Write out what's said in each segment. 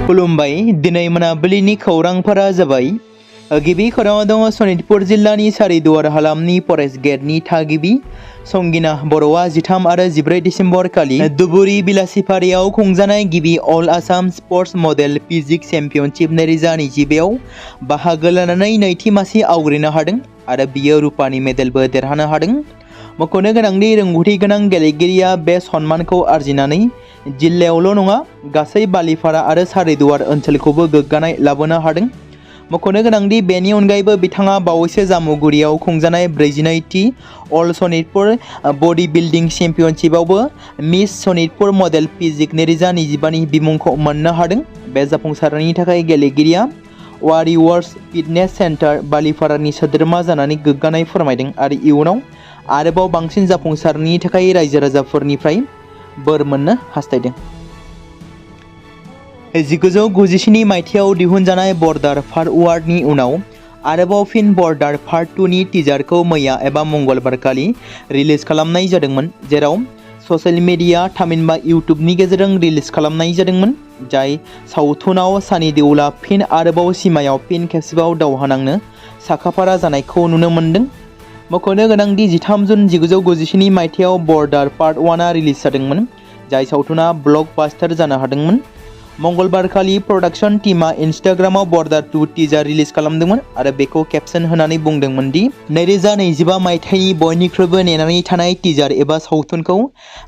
खुलुमबाय दिनै मोनाबिलिनि खौरांफोरा जाबाय गिबि खौराङाव दङ सनितपुर जिल्लानि सारिदुवार हालामनि फरेस्ट गेटनि थागिबि संगिना बर'आ 13 आरो 14 डिसेम्बर खालि धुबुरी बिलासिफारियाव खुंजानाय गिबि all Assam sports model physique championship 2025 आव बाहागो लानानै नैथि मासि आवग्रिनो हादों आरो बियो रुपानि मेडेलबो देरहानो हादों। मख'नो गोनांदि रोंगौथि गोनां गेलेगिरिया बे सन्मानखौ आरजिनानै जिल्लायावल' नङा गासै बालिपारा आरो सारिदुवार ओनसोलखौबो गोग्गानाय लाबोनो हादों। मख'नो गोनांदि बेनि अनगायैबो बिथाङा बावैसो जामुगुरियाव खुंजानाय 42थि अल सनितपुर बडी बिल्डिं चेम्पियनशिपआवबो मिस सनितपुर मडेल फिजिक्स 2025नि बिमुंखौ मोननो हादों। बे जाफुंसारनायनि थाखाय गेलेगिरिया वारियर्स फिटनेस सेन्टार बालिपारानि सोद्रोमा जानानै गोग्गानाय फोरमायदों आरो इयुनाव आरोबाव बांसिन जाफुंसारनायनि थाखाय रायजो राजाफोरनिफ्राय बोर मोननो हास्थायदों। 1997 मायथाइयाव दिहुनजानाय बर्डार पार्ट 1 नि उनाव आरोबाव फिन बर्डार पार्ट 2 नि टिजारखौ मैया एबा मंगलबार खालि रिलिज खालामनाय जादोंमोन, जेराव ससियेल मिडिया थामहिनबा इउट्युबनि गेजेरजों रिलिज खालामनाय जादोंमोन। जाय सावथुनाव सानी देओलआ फिन आरोबाव सिमायाव फिन खेबसेबाव दावहा नांनो साखाफारा जानायखौ नुनो मोन्दों। मख'नो गोनांदि 13 जुन 1997 मायथाइयाव बर्डार पार्ट 1आ रिलिज जादोंमोन, जाय सावथुना ब्लकबास्टार जानो हादोंमोन। मंगलबार खालि प्रडाक्शन टीमा इन्स्टाग्रामाव बर्डार 2 टिजार रिलिज खालामदोंमोन आरो बेखौ केप्शन होनानै बुंदोंमोन दि 2025 मायथाइनि बयनिख्रुइबो नेनानै थानाय टिजार एबा सावथुनखौ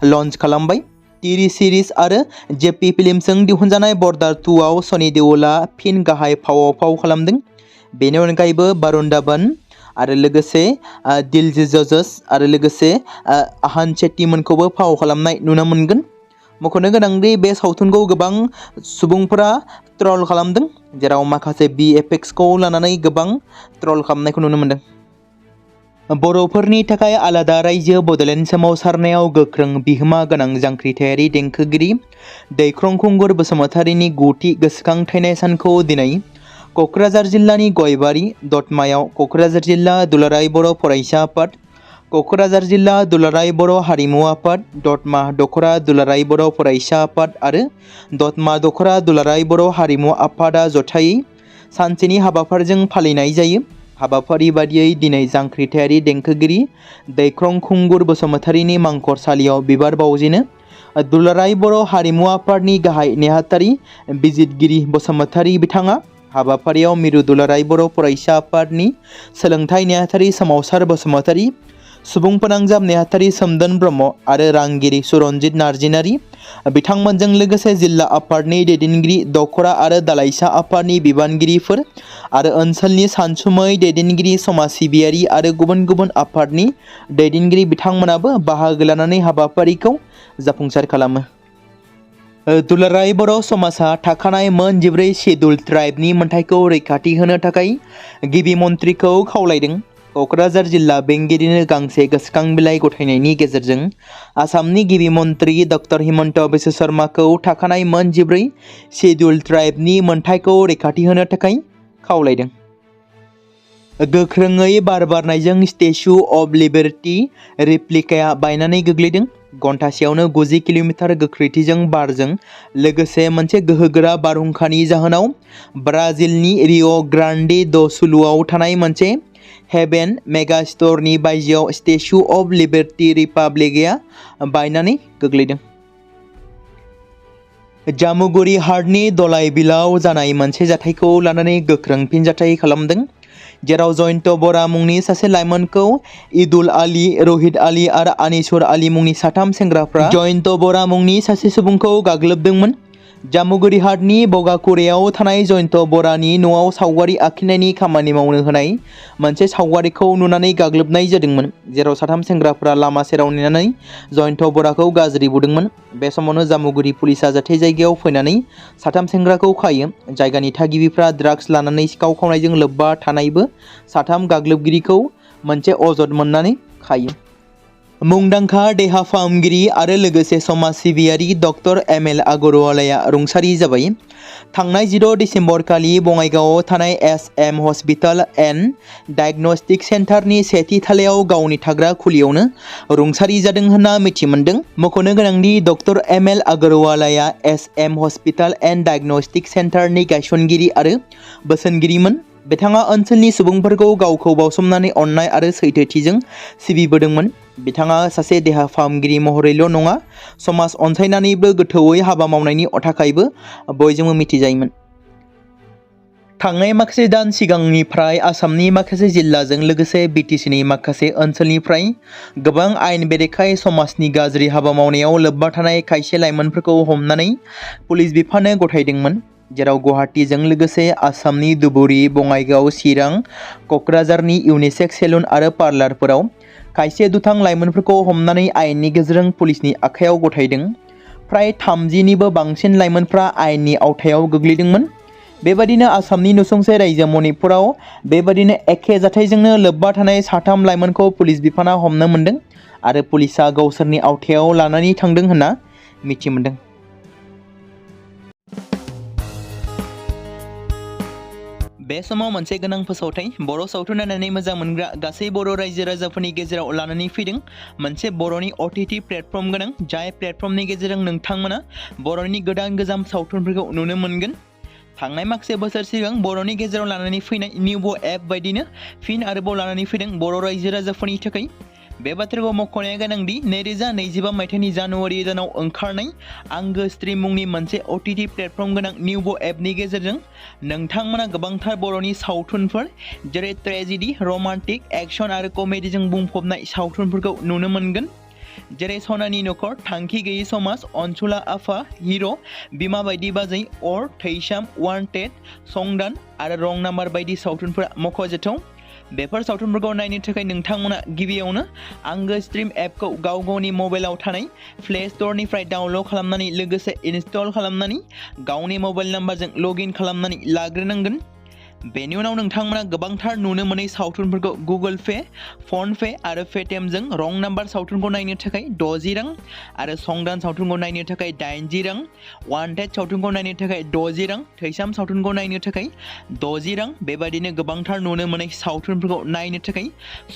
लन्च खालामबाय। टीवी सिरिज आरो जेपी फिल्म्सजों दिहुनजानाय बर्डार 2 आव सनी देओलआ फिन गाहाय फावआव फाव खालामदों। बेनि अनगायैबो वरुण धवन आरो लोगोसे दिलजीत आरो लोगोसे आहान शेट्टीमोनखौबो फाव खालामनाय नुनो मोनगोन। मख'नो गोनांदि बे सावथुनखौ गोबां सुबुंफोरा ट्रल खालामदों, जेराव माखासे VFXखौ लानानै गोबां ट्रल खालामनायखौ नुनो मोनदों। बर'फोरनि थाखाय आलादा रायजो बड'लेण्ड सोमावसारनायाव गोख्रों बिहोमा गोनां जांख्रिथायारि देंखोगिरि दैख्रं खुंगुर बसुमतारीनि 9थि गोसोखांथायनाय सानखौ दिनै क'क्राझार जिल्लानि गयबारि दतमायाव क'क्राझार जिल्ला दुलाराय बर' फरायसा आफाद, क'क्राझार जिल्ला दुलाराय बर' हारिमु आफाद, दतमा दखरा दुलाराय बर' फरायसा आफाद आरो दतमा दखरा दुलाराय बर' हारिमु आफादा जथायै सानसेनि हाबाफारिजों फालिनाय जायो। हाबाफारि बादियै दिनै जांख्रिथायारि देंखोगिरि दैख्रं खुंगुर बसुमतारीनि मांखरसालियाव बिबार बावजेनो दुलाराय बर' हारिमु आफादनि गाहाय नेहाथारि बिजितगिरि बसुमतारी बिथाङा हाबाफारियाव मिरु दुलाराय बर' फरायसा आफादनि सोलोंथाइ नेहाथारि सोमावसार बसुमतारी, सुबुं फोनांजाब नेहाथारि सोमदोन ब्रह्म आरो रांगिरि सुरन्जित नार्जिनारि बिथांमोनजों लोगोसे जिल्ला आफादनि दैदेनगिरि दखरा आरो दालाइसा आफादनि बिबानगिरिफोर आरो ओनसोलनि सानसुमै दैदेनगिरि समाज सिबियारि आरो गुबुन गुबुन आफादनि दैदेनगिरि बिथांमोनाबो बाहागो लानानै हाबाफारिखौ जाफुंसार खालामो। दुलाराय बर' समाजा थाखानाय मोन 14 शेड्युल ट्राइबनि मोनथायखौ रैखाथि होनो थाखाय गिबि मन्थ्रिखौ खावलायदों। क'क्राझार जिल्ला बेंगिरिनो गांसे गोसोखां बिलाइ गथायनायनि गेजेरजों आसामनि गिबि मन्थ्रि डक्टर हिमन्त बिश्व शर्माखौ थाखानाय मोन 14 शेड्युल ट्राइबनि मोनथायखौ रैखाथि होनो थाखाय खावलायदों। गोख्रोङै बार बारनायजों स्टेच्यु अफ लिबार्टी रेप्लिकाया बायनानै गोग्लैदों। घन्टासेयावनो 90 किल'मिटार गोख्रैथिजों बारजों लोगोसे मोनसे गोहोगोरा बारहुंखानि जाहोनाव ब्राजिलनि रिय' ग्रान्डे ड' सुलुआव थानाय मोनसे हेभेन मेगा स्ट'रनि बायजोआव स्टेच्यु अफ लिबार्टी रिपाब्लिकआ बायनानै गोग्लैदों। जामुगुरि हाटनि दलाइ बिलाव जानाय मोनसे जाथायखौ लानानै गोख्रों फिनजाथाय खालामदों, जेराव जयन्त बरा मुंनि सासे लाइमोनखौ इदुल आली, रहित आली आरो आनिसुर आली मुंनि साथाम सेंग्राफ्रा जयन्त बरा मुंनि सासे सुबुंखौ गाग्लोबदोंमोन। जामुगुरि हाटनि बगाकुरेयाव थानाय जयन्त बरानि न'आव सावगारि आखिनायनि खामानि मावनो होनाय मोनसे सावगारिखौ नुनानै गाग्लोबनाय जादोंमोन, जेराव साथाम सेंग्राफ्रा लामा सेराव नेनानै जयन्त बराखौ गाज्रि बुदोंमोन। बे समावनो जामुगुरि पुलिसा जाथाय जायगायाव फैनानै साथाम सेंग्राखौ खायो। जायगानि थागिबिफ्रा ड्राग्स लानानै सिखाव खावनायजों लोब्बा थानायबो साथाम गाग्लोबगिरिखौ मोनसे अजद मोननानै खायो। मुंदांखा देहा फाहामगिरि आरो लोगोसे समाज सिबियारि डक्टर एमएल अगरवालाया रुंसारि जाबाय। थांनाय 16 डिसेम्बर खालि बङाइगावआव थानाय एसएम हस्पिटाल एन्ड डायग्नोस्टिक सेन्टारनि सेथि थालायाव गावनि थाग्रा खुलियावनो रुंसारि जादों होनना मिथि मोनदों। मख'नो गोनांदि डक्टर एमएल अगरवालाया एसएम हस्पिटाल एन्ड डायग्नोस्टिक सेन्टारनि गायसनगिरि आरो बोसोनगिरिमोन। बिथाङा ओनसोलनि सुबुंफोरखौ गावखौ बावसोमनानै अननाय आरो सैथोथिजों सिबिबोदोंमोन। बिथाङा सासे देहा फाहामगिरि महरैल' नङा, समाज अनसायनानैबो गोथौयै हाबा मावनायनि थाखायबो बयजोंबो मिथिजायोमोन। थांनाय माखासे दान सिगांनिफ्राय आसामनि माखासे जिल्लाजों लोगोसे बिटिसिनि माखासे ओनसोलनिफ्राय गोबां आयेन बेरेखायै समाजनि गाज्रि हाबा मावनायाव लोब्बा थानाय खायसे लाइमोनफोरखौ हमनानै पुलिस बिफाननो गथायदोंमोन। जेराव गुवाहाटीजों लोगोसे आसामनि धुबुरी, बङाइगाव, चिरां, क'क्राझारनि इउनिसेक्स सेलुन आरो पार्लारफोराव खायसे दुथां लाइमोनफोरखौ हमनानै आयेननि गेजेरजों पुलिसनि आखायाव गथायदों। फ्राय 30निबो बांसिन लाइमोनफ्रा आयेननि आवथायाव गोग्लैदोंमोन। बेबादिनो आसामनि नसुंसे रायजो मणिपुराव बेबादिनो एखे जाथायजोंनो लोब्बा थानाय 3 लाइमोनखौ पुलिस बिफाना हमनो मोनदों आरो पुलिसा गावसोरनि आवथायाव लानानै थांदों होनना मिथि मोनदों। बे समाव मोनसे गोनां फोसावथाय बर' सावथुन नायनानै मोजां मोनग्रा गासै बर' रायजो राजाफोरनि गेजेराव लानानै फैदों मोनसे बर'नि OTT प्लेटफर्म गोनां, जाय प्लेटफर्मनि गेजेरजों नोंथांमोना बर'नि गोदान सावथुनफोरखौ नुनो मोनगोन। थांनाय माखासे बोसोर सिगां बर'नि गेजेराव लानानै फैनाय निउबो एप बायदिनो फिन आरोबाव लानानै फैदों बर' रायजो राजाफोरनि थाखाय। बे बाथ्राखौ मख'नाया गोनांदि 2025 मायथाइनि जानुवारि दानाव ओंखारनाय आंगो स्ट्रीम मुंनि मोनसे OTT प्लेटफर्म गोनां निउबो एपनि गेजेरजों नोंथांमोना गोबांथार बर'नि सावथुनफोर जेरै ट्रेजेडी, रमान्टिक, एक्शन आरो कमेडीजों बुंफबनाय सावथुनफोरखौ नुनो मोनगोन। जेरै सनानि नखर, थांखि गैयै समाज, अनसुला आफा, हिर', बिमा बायदि बाजै, अर, थैसाम, वान्टेड, संदान आरो रं नाम्बार बायदि सावथुनफोरा मख'जाथाव। बेफोर सावथुनफोरखौ नायनो थाखाय नोंथांमोना गिबियावनो आंगो स्ट्रीम एपखौ गावनि मबाइलाव थानाय प्ले स्ट'रनिफ्राय डाउनल'ड खालामनानै लोगोसे इनस्टल खालामनानै गावनि मबाइल नाम्बारजों लगइन खालामनानै लाग्रोनांगोन। बेनि उनाव नोंथांमोना गोबांथार नुनो मोनै सावथुनफोरखौ गुगोल पे, फन पे आरो पेटिएमजों रं नाम्बार सावथुनखौ नायनो थाखाय 60 रां आरो संदान सावथुनखौ नायनो थाखाय 80 रां, वान्टेड सावथुनखौ नायनो थाखाय 60 रां, थैसाम सावथुनखौ नायनो थाखाय 60 रां बेबादिनो गोबांथार नुनो मोनै सावथुनफोरखौ नायनो थाखाय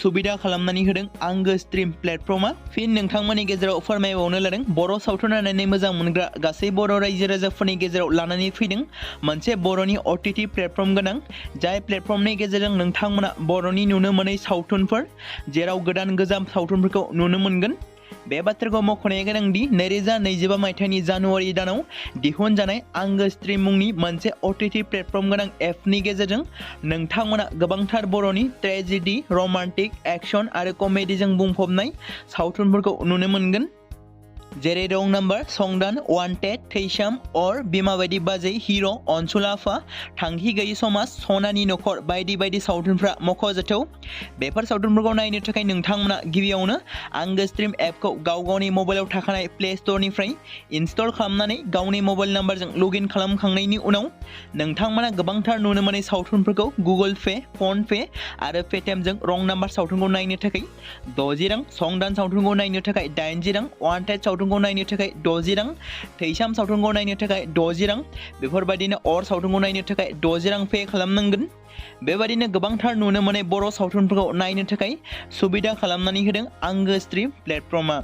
सुबिदा खालामनानै होदों आंगो स्ट्रीम प्लेटफर्मा। फिन नोंथांमोननि गेजेराव फोरमायबावनो लादों बर' सावथुन नायनानै मोजां मोनग्रा गासै बर' रायजो राजाफोरनि गेजेराव लानानै फैदों मोनसे बर'नि OTT प्लेटफर्म गोनां, जाय प्लेटफर्मनि गेजेरजों नोंथांमोना बर'नि नुनो मोनै सावथुनफोर जेराव गोजाम सावथुनफोरखौ नुनो मोनगोन। बे बाथ्राखौ मख'नाया गोनांदि 2025 मायथाइनि जानुवारि दानाव दिहुनजानाय आंगो स्ट्रीम मुंनि मोनसे OTT प्लेटफर्म गोनां एपनि गेजेरजों नोंथांमोना गोबांथार बर'नि ट्रेजेडी, रमान्टिक, एक्शन आरो कमेडीजों बुंफबनाय सावथुनफोरखौ नुनो मोनगोन। जेरै रं नाम्बार, संदान, वान्टेड, थैसाम, अर, बिमा बायदि बाजै, हिर', अनसुला आफा, थांखि गैयै समाज, सनानि नखर बायदि बायदि सावथुनफ्रा मख'जाथाव। बेफोर सावथुनफोरखौ नायनो थाखाय नोंथांमोना गिबियावनो आंगो स्ट्रीम एपखौ गावनि मबाइलाव थाखानाय प्ले स्ट'रनिफ्राय इनस्टल खालामनानै गावनि मबाइल नाम्बारजों लगइन खालामखांनायनि उनाव नोंथांमोना गोबांथार नुनो मोनै सावथुनफोरखौ गुगोल पे, फन पे आरो पेटिएमजों रं नाम्बार सावथुनखौ नायनो थाखाय 60 रां, संदान सावथुनखौ नायनो थाखाय 80 रां, वान्टेड सावथुनखौ नायनो थाखाय 60 रां, थैसाम सावथुनखौ नायनो थाखाय 60 रां बेफोरबायदिनो अर सावथुनखौ नायनो थाखाय 60 रां पे खालामनांगोन। बेबायदिनो गोबांथार नुनो मोनै बर' सावथुनफोरखौ नायनो थाखाय सुबिदा खालामनानै होदों आंगो स्ट्रीम प्लेटफर्मा।